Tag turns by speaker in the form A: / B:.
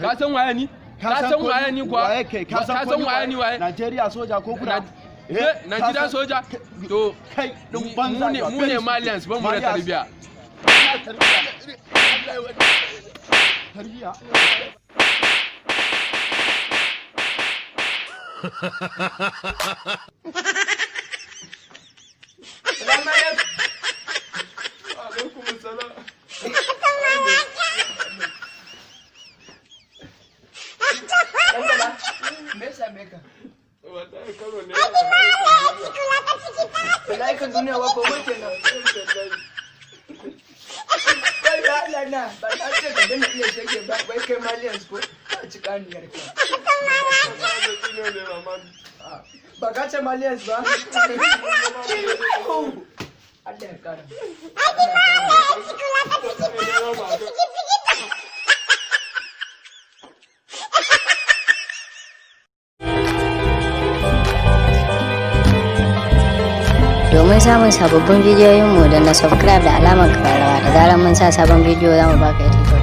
A: Ka san waye ni? Ka san waye ni kuwa?
B: Waye kai?
A: Ka san waye ni waye?
B: Najeriya soja ko kuna?
A: Nigerian soja? To
B: kai din banza.
A: Mu ne Malians, ban mu da tarbiya.
B: Tarbiya.
C: Salamu alaikum.
A: Alaikum salam.
C: Dan Bala, me ya same ka?
A: Wallahi karo ne.
C: Mala'ikan duniya wa ko mai kenan. Kai da Allah na, ba na ce ka daina iya shege ba, wai kai Malians ko ka ci kaniyar ka. Ba ka ce Malians ba? Allah ya kara. Allah ya kara.
D: Domin samun sababbin bidiyoyinmu, da na subscribe da alamar kararrawa. Da zarar mun sa sabon bidiyo, za mu baka ita kyauta.